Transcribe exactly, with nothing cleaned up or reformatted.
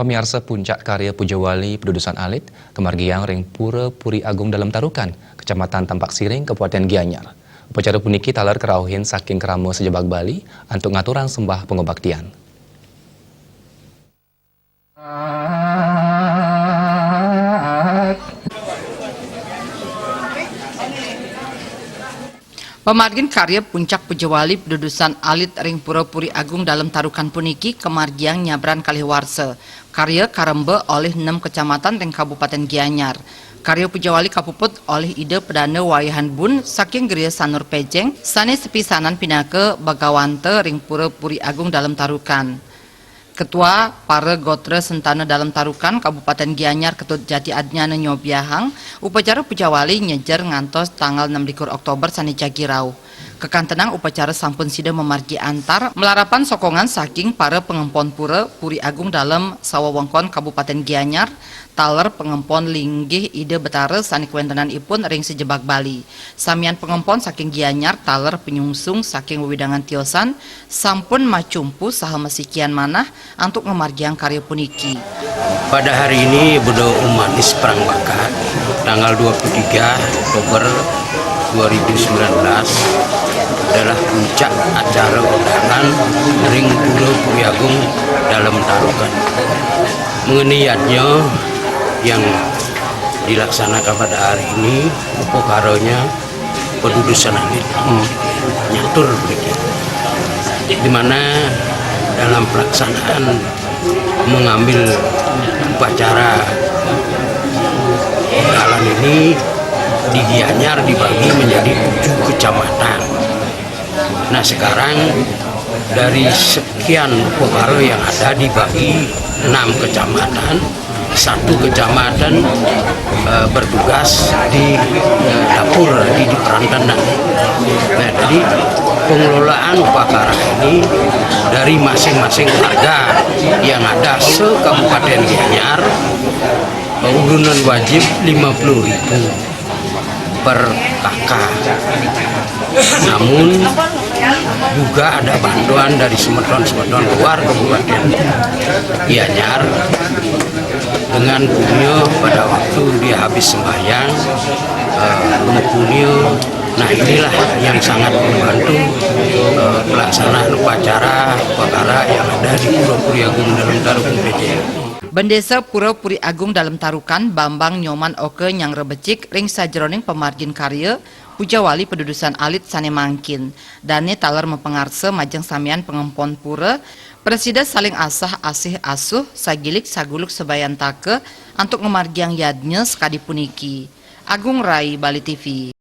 Miarsa puncak karya pujawali pedudusan alit, kamargiang ring Pura Puri Agung Dalem Tarukan, Kecamatan Tampak Siring, Kabupaten Gianyar. Upacara puniki taler karauhin saking krama sejebag Bali antuk ngaturang sembah pangubaktian. Pamargin karya puncak pujawali pedudusan alit ring Pura Puri Agung Dalem Tarukan puniki kamargiang nyabran kalih warsa. Karya karemba olih nem kecamatan ring Kabupaten Gianyar. Karya pujawali kapuput olih Ida Pedanda Wayahan Bun saking Griya Sanur Pejeng, sane sepisanan pinaka bagawanta ring Pura Puri Agung Dalem Tarukan. Ketua Para Gotra Sentana Dalem Tarukan Kabupaten Gianyar Ketut Jati Adnyana nyobiahang, upacara pujawali nyejer ngantos tanggal enam likur Oktober sane jagi rauh. Kakantenang upacara sampun sida mamargi antar, malarapan sokongan saking para pangempon pura Puri Agung Dalem sawewengkon Kabupaten Gianyar, taler pangempon linggih Ida Betara sane kawentenanipun ring sejebag Bali. Samian pangempon saking Gianyar taler panyungsung saking wewidangan tiosan sampun macumpu saha masikian manah antuk ngamargiang karya puniki. Pada hari ini, Bedo Umanis Perang Bakat, tanggal dua puluh tiga Oktober dua ribu sembilan belas, adalah puncak acara undangan ring Pura Puri Agung Dalem Tarukan. Mengenai yadnya yang dilaksanakan pada hari ini, upakaranya pedudusan alit, hmm, nyatur begitu. Di mana dalam pelaksanaan mengambil upacara dalam ini di Gianyar dibagi menjadi tujuh kecamatan. Nah, sekarang dari sekian upakara yang ada dibagi enam kecamatan, satu kecamatan, eh, bertugas di, eh, dapur, di, di perantanan. Nah, jadi pengelolaan upakara ini dari masing-masing warga yang ada se-Kabupaten Gianyar, eh, urunan wajib lima puluh ribu per K K. Namun juga ada bantuan dari semeton-semeton luar Kabupaten Gianyar dengan punya pada waktu dia habis sembahyang, eh, punya. Nah, inilah yang sangat membantu, eh, pelaksanaan upacara upacara yang ada di Pura Puri Agung Dalem Tarukan Pejeng. Bendesa Pura Puri Agung Dalem Tarukan, Bambang Nyoman Oka Nyang Rebecik ring sajeroning pamargin karya pujawali pedudusan alit sane mangkin. Dane taler mapangarsa majeng samian pangempon pura, prasida saling asah asih asuh, sagilik saguluk sabayantaka antuk ngamargiang yadnya sakadi puniki. Agung Rai, Bali T V.